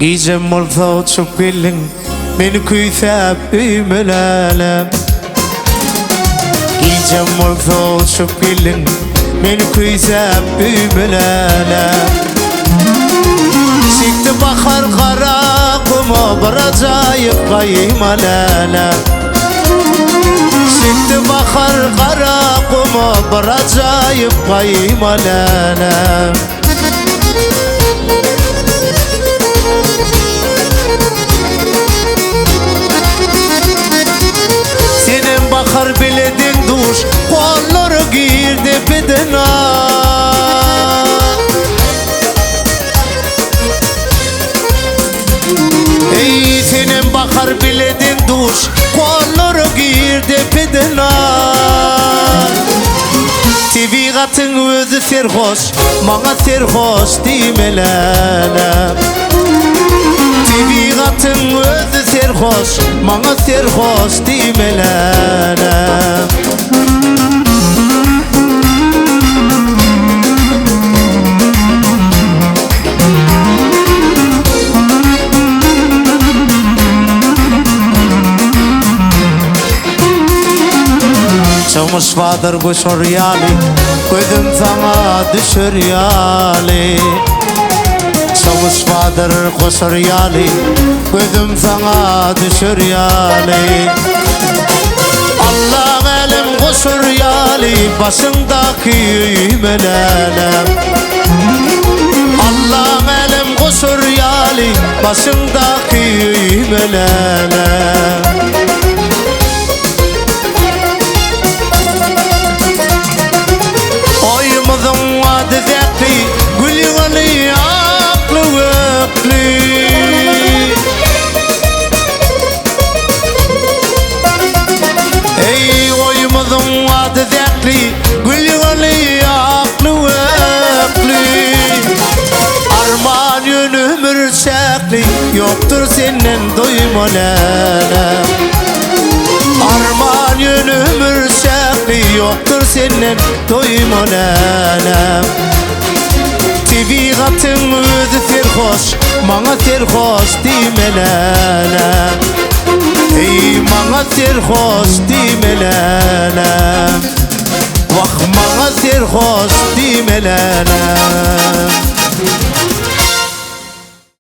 Gijem bolsa uçup geldiň, Meni küýsäp öýüme läläm. Gijem bolsa uçup geldiň, Meni küýsäp öýüme läläm. Çekdi bahar gara guma, Bir ajaýyp gaýyma läläm. Çekdi bahar gara guma, Bir ajaýyp gaýyma läläm. Senem bahar bile deň duş, Gollara gir depeden al. Eý, senem bahar bile deň duş, Gollara gir depeden al. Tebigatyň özi serhoş, Maňa serhoş diýmelälä. Tebigatyň özi serhoş, Maňa serhoş diýmelälä. Çymyş badyr göçer ýaly, Gözüm saňa düşer ýaly. Çymyş badyr goşar ýaly, Gözüm saňa düşer ýaly. Alla älem goşar ýaly, Başyňdaky öýüme läläm. Alla älem goşar ýaly, Başyňdaky öýüme läläm. Oýumyzyň ady zäkli, Gül ýygyny akly-gökli. Eý, oýumyzyň ady zäkli, Gül ýygyny akly-gökli. Arman ýöne ömür çäkli, Ýokdur senden doýma läle. Arman ýöne ömür çäkli, Ýokdur senden doýma läle. Tebigatyň özi serhoş, Maňa serhoş diýme läle. Eý, maňa serhoş diýme läle. Wah, maňa serhoş diýme läle.